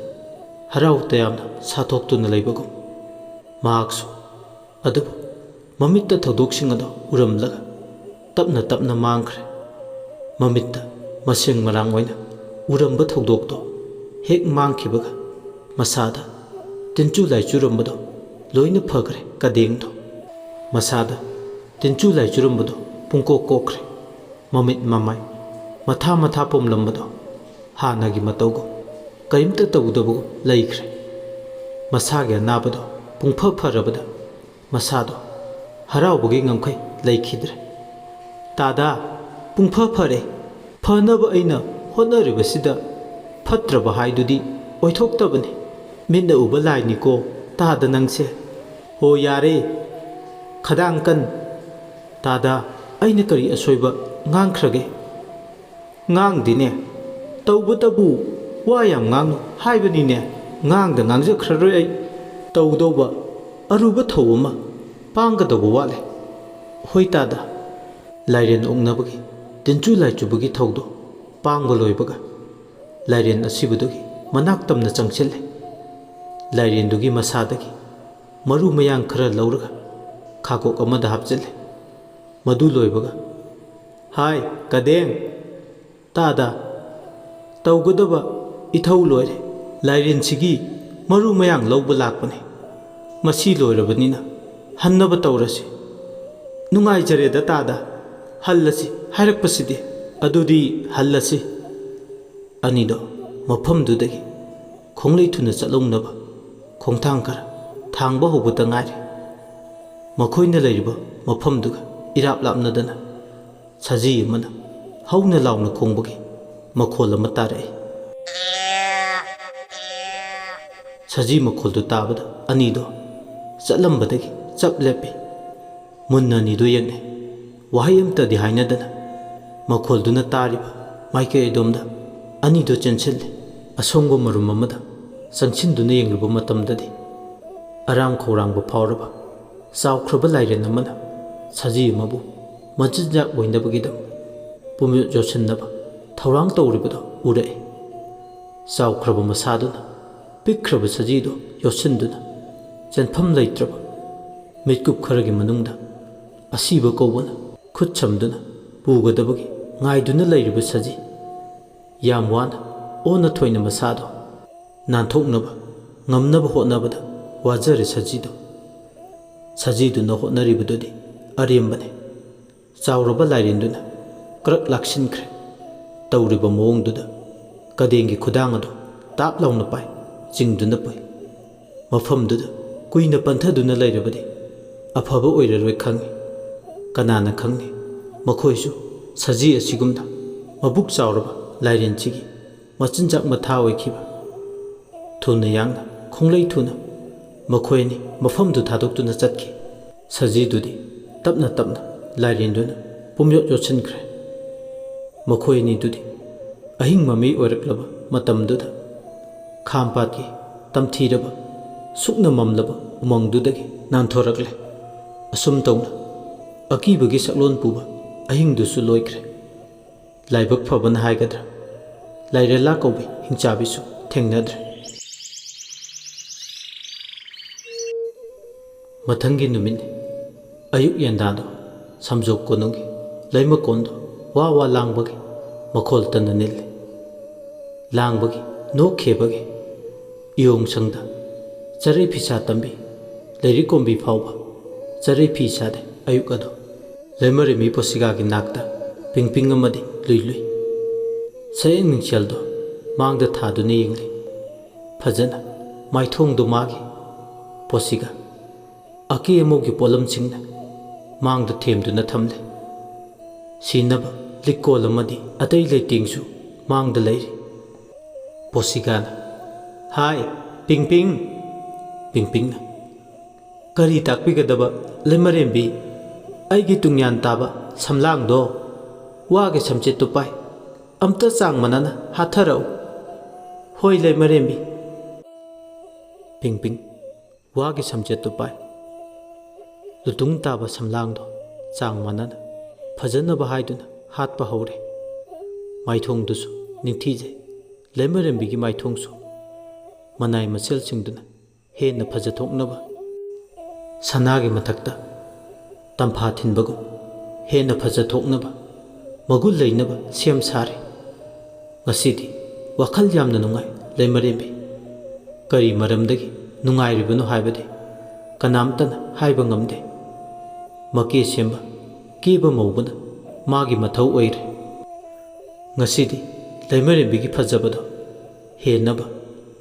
ꯍꯔꯥꯎ ꯇꯌꯥꯝꯅ ꯁꯥꯊꯣꯛꯇꯨꯅ ꯂꯩꯕꯒꯨꯝ꯫ ꯃꯍꯥꯛꯁꯨ ꯑꯗꯨꯕꯨ ꯃꯃꯤꯠꯇ ꯊꯧꯗꯣꯛꯁꯤꯡ ꯑꯗꯨ ꯎꯔꯝꯂꯒ ꯇꯞꯅ ꯇꯞꯅ ꯃꯥꯡꯈ꯭ꯔꯦ꯫ ꯃꯃꯤꯠꯇ ꯃꯁꯦꯡ ꯃꯔꯥꯡ ꯑꯣꯏꯅ ꯎꯔꯝꯕ ꯊꯧꯗꯣꯛꯇꯣ ꯍꯦꯛ ꯃꯥꯡꯈꯤꯕꯒ ꯃꯁꯥꯗ ꯇꯤꯟꯆꯨ ꯂꯥꯏꯆꯨꯔꯝꯕꯗꯣ ꯂꯣꯏꯅ ꯐꯈ꯭ꯔꯦ꯫ ꯀꯗꯦꯡꯗꯣ ꯃꯁꯥꯗ ꯇꯤꯟꯆꯨ ꯂꯥꯏꯆꯨꯔꯝꯕꯗꯣ ꯄꯨꯡꯀꯣꯛ ꯀꯣꯛꯈ꯭ꯔꯦ꯫ ꯃꯃꯤꯠ ꯃꯃꯥꯏ ꯃꯊꯥ ꯃꯊꯥ ꯄꯣꯝꯂꯝꯕꯗꯣ ꯍꯥꯟꯅꯒꯤ ꯃꯇꯧꯒꯨꯝ ꯀꯔꯤꯝꯇ ꯇꯧꯗꯕꯒꯨꯝ ꯂꯩꯈ꯭ꯔꯦ꯫ ꯃꯁꯥꯒꯤ ꯑꯅꯥꯕꯗꯣ ꯄꯨꯡꯐ ꯐꯔꯕꯗ ꯃꯁꯥꯗꯣ ꯍꯔꯥꯎꯕꯒꯤ ꯉꯝꯈꯩ ꯂꯩꯈꯤꯗ꯭ꯔꯦ꯫ "ꯇꯥꯗꯥ, ꯄꯨꯡꯐ ꯐꯔꯦ꯫ ꯐꯅꯕ ꯑꯩꯅ ꯍꯣꯠꯅꯔꯤꯕꯁꯤꯗ ꯐꯠꯇ꯭ꯔꯕ ꯍꯥꯏꯗꯨꯗꯤ ꯑꯣꯏꯊꯣꯛꯇꯕꯅꯤ꯫ ꯃꯤꯠꯅ ꯎꯕ ꯂꯥꯏꯅꯤꯀꯣ ꯇꯥꯗ ꯅꯪꯁꯦ꯫ ꯍꯣ ꯌꯥꯔꯦ, ꯈꯗꯥꯡ ꯀꯟ꯫ ꯇꯥꯗꯥ, ꯑꯩꯅ ꯀꯔꯤ ꯑꯁꯣꯏꯕ ꯉꯥꯡꯈ꯭ꯔꯒꯦ?" "ꯉꯥꯡꯗꯦꯅꯦ꯫ ꯇꯧꯕꯇꯕꯨ ꯋꯥ ꯌꯥꯝ ꯉꯥꯡꯅꯨ ꯍꯥꯏꯕꯅꯤꯅꯦ꯫ ꯉꯥꯡꯗ ꯉꯥꯡꯖꯈ꯭ꯔꯔꯣꯏ ꯑꯩ꯫ ꯇꯧꯗꯧꯕ ꯑꯔꯨꯕ ꯊꯧ ꯑꯃ ꯄꯥꯡꯒꯗꯧꯕ ꯋꯥꯠꯂꯦ꯫" "ꯍꯣꯏ ꯇꯥꯗ꯫" ꯂꯥꯏꯔꯦꯟ ꯑꯣꯛꯅꯕꯒꯤ ꯇꯤꯟꯆꯨ ꯂꯥꯏꯆꯨꯕꯒꯤ ꯊꯧꯗꯣ ꯄꯥꯡꯕ ꯂꯣꯏꯕꯒ ꯂꯥꯏꯔꯦꯟ ꯑꯁꯤꯕꯗꯨꯒꯤ ꯃꯅꯥꯛ ꯇꯝꯅ ꯆꯪꯁꯤꯜꯂꯦ꯫ ꯂꯥꯏꯔꯦꯟꯗꯨꯒꯤ ꯃꯁꯥꯗꯒꯤ ꯃꯔꯨ ꯃꯌꯥꯡ ꯈꯔ ꯂꯧꯔꯒ ꯈꯥꯀꯣꯛ ꯑꯃꯗ ꯍꯥꯞꯆꯤꯜꯂꯦ꯫ ꯃꯗꯨ ꯂꯣꯏꯕꯒ, "ꯍꯥꯏ, ꯀꯗꯦꯡ, ꯇꯥꯗ, "ꯇꯧꯒꯗꯕ ꯏꯊꯧ ꯂꯣꯏꯔꯦ꯫ ꯂꯥꯏꯔꯦꯟꯁꯤꯒꯤ ꯃꯔꯨ ꯃꯌꯥꯡ ꯂꯧꯕ ꯂꯥꯛꯄꯅꯤ꯫ ꯃꯁꯤ ꯂꯣꯏꯔꯕꯅꯤꯅ ꯍꯟꯅꯕ ꯇꯧꯔꯁꯤ꯫" "ꯅꯨꯡꯉꯥꯏꯖꯔꯦꯗ ꯇꯥꯗ, ꯍꯜꯂꯁꯤ ꯍꯥꯏꯔꯛꯄꯁꯤꯗꯤ꯫ ꯑꯗꯨꯗꯤ ꯍꯜꯂꯁꯤ꯫" ꯑꯅꯤꯗꯣ ꯃꯐꯝꯗꯨꯗꯒꯤ ꯈꯣꯡꯂꯩ ꯊꯨꯅ ꯆꯠꯍꯧꯅꯕ ꯈꯣꯡꯊꯥꯡ ꯈꯔ ꯊꯥꯡꯕ ꯍꯧꯕꯇ ꯉꯥꯏꯔꯤ꯫ ꯃꯈꯣꯏꯅ ꯂꯩꯔꯤꯕ ꯃꯐꯝꯗꯨꯒ ꯏꯔꯥꯞ ꯂꯥꯞꯅꯗꯅ ꯁꯖꯤ ꯑꯃꯅ ꯍꯧꯅ ꯂꯥꯎꯅ ꯈꯣꯡꯕꯒꯤ ꯃꯈꯣꯜ ꯑꯃ ꯇꯥꯔꯛꯏ꯫ ꯁꯖꯤ ꯃꯈꯣꯜꯗꯨ ꯇꯥꯕꯗ ꯑꯅꯤꯗꯣ ꯆꯠꯂꯝꯕꯗꯒꯤ ꯆꯞ ꯂꯦꯞꯄꯤ꯫ ꯃꯨꯟꯅ ꯑꯅꯤꯗꯣ ꯌꯦꯡꯅꯩ꯫ ꯋꯥꯍꯩ ꯑꯃꯇꯗꯤ ꯍꯥꯏꯅꯗꯅ ꯃꯈꯣꯜꯗꯨꯅ ꯇꯥꯔꯤꯕ ꯃꯥꯏꯀꯩ ꯑꯗꯣꯝꯗ ꯑꯅꯤꯗꯣ ꯆꯦꯟꯁꯤꯜꯂꯤ꯫ ꯑꯁꯣꯡꯕ ꯃꯔꯨꯝ ꯑꯃꯗ ꯆꯪꯁꯤꯟꯗꯨꯅ ꯌꯦꯡꯂꯨꯕ ꯃꯇꯝꯗꯗꯤ ꯑꯔꯥꯝ ꯈꯧꯔꯥꯡꯕ ꯐꯥꯎꯔꯕ ꯆꯥꯎꯈ꯭ꯔꯕ ꯂꯥꯏꯔꯦꯟ ꯑꯃꯅ ꯁꯖꯤ ꯑꯃꯕꯨ ꯃꯆꯤꯟꯖꯥꯛ ꯑꯣꯏꯅꯕꯒꯤꯗꯃꯛ ꯄꯨꯝꯌꯣꯠ ꯌꯣꯠꯁꯤꯟꯅꯕ ꯊꯧꯔꯥꯡ ꯇꯧꯔꯤꯕꯗꯨ ꯎꯔꯛꯏ꯫ ꯆꯥꯎꯈ꯭ꯔꯕ ꯃꯁꯥꯗꯨꯅ ꯄꯤꯛꯈ꯭ꯔꯕ ꯁꯖꯤꯗꯨ ꯌꯣꯠꯁꯤꯟꯗꯨꯅ ꯆꯦꯟꯐꯝ ꯂꯩꯇ꯭ꯔꯕ ꯃꯤꯠꯀꯨꯞ ꯈꯔꯒꯤ ꯃꯅꯨꯡꯗ ꯑꯁꯤꯕ ꯀꯧꯕꯅ ꯈꯨꯠ ꯁꯝꯗꯨꯅ ꯄꯨꯒꯗꯕꯒꯤ ꯉꯥꯏꯗꯨꯅ ꯂꯩꯔꯤꯕ ꯁꯖꯤ, ꯌꯥꯝ ꯋꯥꯅ ꯑꯣꯟꯅ ꯊꯣꯏꯅ ꯃꯁꯥꯗꯣ ꯅꯥꯟꯊꯣꯛꯅꯕ ꯉꯝꯅꯕ ꯍꯣꯠꯅꯕꯗ ꯋꯥꯖꯔꯦ ꯁꯖꯤꯗꯣ꯫ ꯁꯖꯤꯗꯨꯅ ꯍꯣꯠꯅꯔꯤꯕꯗꯨꯗꯤ ꯑꯔꯦꯝꯕꯅꯤ꯫ ꯆꯥꯎꯔꯕ ꯂꯥꯏꯔꯦꯟꯗꯨꯅ ꯀ꯭ꯔꯛ ꯂꯥꯛꯁꯤꯟꯈ꯭ꯔꯦ꯫ ꯇꯧꯔꯤꯕ ꯃꯑꯣꯡꯗꯨꯗ ꯀꯗꯦꯡꯒꯤ ꯈꯨꯗꯥꯡ ꯑꯗꯨ ꯇꯥꯞ ꯂꯥꯎꯅ ꯄꯥꯏ, ꯆꯤꯡꯗꯨꯅ ꯄꯨꯏ꯫ ꯃꯐꯝꯗꯨꯗ ꯀꯨꯏꯅ ꯄꯟꯊꯗꯨꯅ ꯂꯩꯔꯕꯗꯤ ꯑꯐꯕ ꯑꯣꯏꯔꯔꯣꯏ ꯈꯪꯏ꯫ ꯀꯅꯥꯅ ꯈꯪꯅꯤ, ꯃꯈꯣꯏꯁꯨ ꯁꯖꯤ ꯑꯁꯤꯒꯨꯝꯅ ꯃꯕꯨꯛ ꯆꯥꯎꯔꯕ ꯂꯥꯏꯔꯦꯟꯁꯤꯒꯤ ꯃꯆꯤꯟꯖꯥꯛ ꯃꯊꯥ ꯑꯣꯏꯈꯤꯕ꯫ ꯊꯨꯅ ꯌꯥꯡꯅ, ꯈꯣꯡꯂꯩ ꯊꯨꯅ ꯃꯈꯣꯏ ꯑꯅꯤ ꯃꯐꯝꯗꯨ ꯊꯥꯗꯣꯛꯇꯨꯅ ꯆꯠꯈꯤ꯫ ꯁꯖꯤꯗꯨꯗꯤ ꯇꯞꯅ ꯇꯞꯅ ꯂꯥꯏꯔꯦꯟꯗꯨꯅ ꯄꯨꯝꯌꯣꯠ ꯌꯣꯠꯁꯤꯟꯈ꯭ꯔꯦ꯫ ꯃꯈꯣꯏ ꯑꯅꯤꯗꯨꯗꯤ ꯑꯍꯤꯡ ꯃꯃꯤ ꯑꯣꯏꯔꯛꯂꯕ ꯃꯇꯝꯗꯨꯗ ꯈꯥꯝꯄꯥꯠꯀꯤ ꯇꯝꯊꯤꯔꯕ, ꯁꯨꯛꯅ ꯃꯝꯂꯕ ꯎꯃꯪꯗꯨꯗꯒꯤ ꯅꯥꯟꯊꯣꯔꯛꯂꯦ꯫ ꯑꯁꯨꯝ ꯇꯧꯅ ꯑꯀꯤꯕꯒꯤ ꯁꯛꯂꯣꯟ ꯄꯨꯕ ꯑꯍꯤꯡꯗꯨꯁꯨ ꯂꯣꯏꯈ꯭ꯔꯦ꯫ ꯂꯥꯏꯕꯛ ꯐꯕꯅ ꯍꯥꯏꯒꯗ꯭ꯔꯥ, ꯂꯥꯏꯔꯦꯂꯥ ꯀꯧꯕꯤ ꯍꯤꯡꯆꯥꯕꯤꯁꯨ ꯊꯦꯡꯅꯗ꯭ꯔꯦ꯫ ꯃꯊꯪꯒꯤ ꯅꯨꯃꯤꯠꯅꯤ꯫ ꯑꯌꯨꯛ ꯌꯦꯟꯗꯥꯗꯣ ꯁꯝꯖꯣꯛ ꯀꯣꯅꯨꯡꯒꯤ ꯂꯩꯃꯀꯣꯟꯗꯣ ꯋꯥ ꯋꯥ ꯂꯥꯡꯕꯒꯤ ꯃꯈꯣꯜ ꯇꯟꯅ ꯅꯤꯜꯂꯤ꯫ ꯂꯥꯡꯕꯒꯤ, ꯅꯣꯛꯈꯦꯕꯒꯤ ꯏꯌꯣꯡ ꯁꯪꯗ ꯆꯔꯩ ꯐꯤꯁꯥ ꯇꯝꯕꯤ, ꯂꯥꯏꯔꯤꯛ ꯀꯣꯝꯕꯤ ꯐꯥꯎꯕ ꯆꯔꯩ ꯐꯤ ꯁꯥꯗꯦ꯫ ꯑꯌꯨꯛ ꯑꯗꯣ ꯂꯩꯃꯔꯦꯝꯕꯤ ꯄꯣꯁꯤꯒꯥꯒꯤ ꯅꯥꯛꯇ ꯄꯤꯡ ꯄꯤꯡ ꯑꯃꯗꯤ ꯂꯨꯏ ꯂꯨꯏ꯫ ꯁꯌꯦꯡ ꯅꯤꯡꯁꯦꯜꯗꯣ ꯃꯥꯡꯗ ꯊꯥꯗꯨꯅ ꯌꯦꯡꯂꯤ꯫ ꯐꯖꯅ ꯃꯥꯏꯊꯣꯡꯗꯣ ꯃꯥꯒꯤ꯫ ꯄꯣꯁꯤꯒ ꯑꯀꯦ ꯑꯃꯧꯒꯤ ꯄꯣꯠꯂꯝꯁꯤꯡꯅ ꯃꯥꯡꯗ ꯊꯦꯝꯗꯨꯅ ꯊꯝꯂꯤ꯫ ꯁꯤꯅꯕ ꯂꯤꯛꯀꯣꯜ ꯑꯃꯗꯤ ꯑꯇꯩ ꯂꯩꯇꯦꯡꯁꯨ ꯃꯥꯡꯗ ꯂꯩꯔꯤ꯫ ꯄꯣꯁꯤꯒꯥꯅ, "ꯍꯥꯏ, ꯄꯤꯡ ꯄꯤꯡ!" ꯄꯤꯡ ꯄꯤꯡꯅ, "ꯀꯔꯤ ꯇꯥꯛꯄꯤꯒꯗꯕ ꯂꯩꯃꯔꯦꯝꯕꯤ? ꯑꯩꯒꯤ ꯇꯨꯡꯌꯥꯟ ꯇꯥꯕ ꯁꯝꯂꯥꯡꯗꯣ, ꯋꯥꯒꯤ ꯁꯝꯆꯦꯠꯇꯨ ꯄꯥꯏ꯫ ꯑꯝꯇ ꯆꯥꯡ ꯃꯥꯟꯅꯅ ꯍꯥꯠꯊꯔꯛꯎ꯫" "ꯍꯣꯏ, ꯂꯩꯃꯔꯦꯝꯕꯤ꯫" ꯄꯤꯡ ꯄꯤꯡ ꯋꯥꯒꯤ ꯁꯝꯆꯦꯠꯇꯨ ꯄꯥꯏ꯫ ꯂꯨꯇꯨꯡ ꯇꯥꯕ ꯁꯝꯂꯥꯡꯗꯣ ꯆꯥꯡ ꯃꯥꯟꯅꯅ ꯐꯖꯅꯕ ꯍꯥꯏꯗꯨꯅ ꯍꯥꯠꯄ ꯍꯧꯔꯦ꯫ ꯃꯥꯏꯊꯣꯡꯗꯨꯁꯨ ꯅꯤꯡꯊꯤꯖꯩ꯫ ꯂꯩꯃꯔꯦꯝꯕꯤꯒꯤ ꯃꯥꯏꯊꯣꯡꯁꯨ ꯃꯅꯥꯏ ꯃꯁꯦꯜꯁꯤꯡꯗꯨꯅ ꯍꯦꯟꯅ ꯐꯖꯊꯣꯛꯅꯕ, ꯁꯅꯥꯒꯤ ꯃꯊꯛꯇ ꯇꯝꯐꯥ ꯊꯤꯟꯕꯒꯨꯝ ꯍꯦꯟꯅ ꯐꯖꯊꯣꯛꯅꯕ, ꯃꯒꯨꯟ ꯂꯩꯅꯕ ꯁꯦꯝ ꯁꯥꯔꯦ꯫ ꯉꯁꯤꯗꯤ ꯋꯥꯈꯜ ꯌꯥꯝꯅ ꯅꯨꯡꯉꯥꯏ ꯂꯩꯃꯔꯦꯝꯕꯤ꯫ ꯀꯔꯤ ꯃꯔꯝꯗꯒꯤ ꯅꯨꯡꯉꯥꯏꯔꯤꯕꯅꯣ ꯍꯥꯏꯕꯗꯤ ꯀꯅꯥꯝꯇꯅ ꯍꯥꯏꯕ ꯉꯝꯗꯦ꯫ ꯃꯀꯦ ꯁꯦꯝꯕ, ꯀꯦꯕ ꯃꯧꯕꯅ ꯃꯥꯒꯤ ꯃꯊꯧ ꯑꯣꯏꯔꯦ꯫ ꯉꯁꯤꯗꯤ ꯂꯩꯃꯔꯦꯝꯕꯤꯒꯤ ꯐꯖꯕꯗꯣ ꯍꯦꯟꯅꯕ,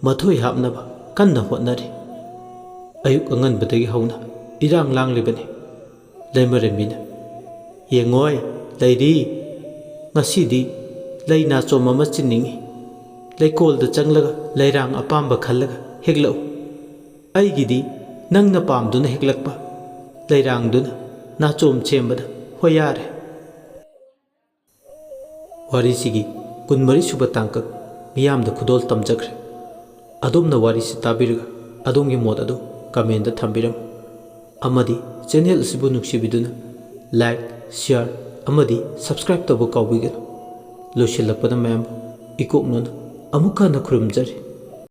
ꯃꯊꯣꯏ ꯍꯥꯞꯅꯕ ꯀꯟꯅ ꯍꯣꯠꯅꯔꯤ꯫ ꯑꯌꯨꯛ ꯑꯉꯟꯕꯗꯒꯤ ꯍꯧꯅ ꯏꯔꯥꯡ ꯂꯥꯡꯂꯤꯕꯅꯤ꯫ ꯂꯩꯃꯔꯦꯝꯕꯤꯅ, "ꯌꯦꯡꯉꯣꯏ, ꯂꯩꯔꯤ꯫ ꯉꯁꯤꯗꯤ ꯂꯩ ꯅꯥꯆꯣꯝ ꯑꯃ ꯆꯤꯟꯅꯤꯡꯏ꯫ ꯂꯩꯀꯣꯜꯗ ꯆꯪꯂꯒ ꯂꯩꯔꯥꯡ ꯑꯄꯥꯝꯕ ꯈꯜꯂꯒ ꯍꯦꯛꯂꯛꯎ꯫ ꯑꯩꯒꯤꯗꯤ ꯅꯪꯅ ꯄꯥꯝꯗꯨꯅ ꯍꯦꯛꯂꯛꯄ ꯂꯩꯔꯥꯡꯗꯨꯅ ꯅꯥꯆꯣꯝ ꯁꯦꯝꯕꯗ ꯍꯣꯌꯥꯔꯦ꯫" ꯋꯥꯔꯤꯁꯤꯒꯤ ꯀꯨꯟꯃꯔꯤ ꯁꯨꯕ ꯇꯥꯡꯀꯛ ꯃꯤꯌꯥꯝꯗ ꯈꯨꯗꯣꯜ ꯇꯝꯖꯈ꯭ꯔꯦ꯫ ꯑꯗꯣꯝꯅ ꯋꯥꯔꯤꯁꯤ ꯇꯥꯕꯤꯔꯒ ꯑꯗꯣꯝꯒꯤ ꯃꯣꯠ ꯑꯗꯨ comment ꯊꯝꯕꯤꯔꯝꯃꯨ꯫ ꯑꯃꯗꯤ channel ꯑꯁꯤꯕꯨ ꯅꯨꯡꯁꯤꯕꯤꯗꯨꯅ like, share ꯑꯃꯗꯤ subscribe ꯇꯧꯕ ꯀꯥꯎꯕꯤꯒꯅꯨ꯫ ꯂꯣꯏꯁꯤꯜꯂꯛꯄꯗ ꯃꯌꯥꯝꯕꯨ ꯏꯀꯣꯛꯅꯅ ꯑꯃꯨꯛ ꯍꯟꯅ ꯈꯨꯔꯨꯝꯖꯔꯤ꯫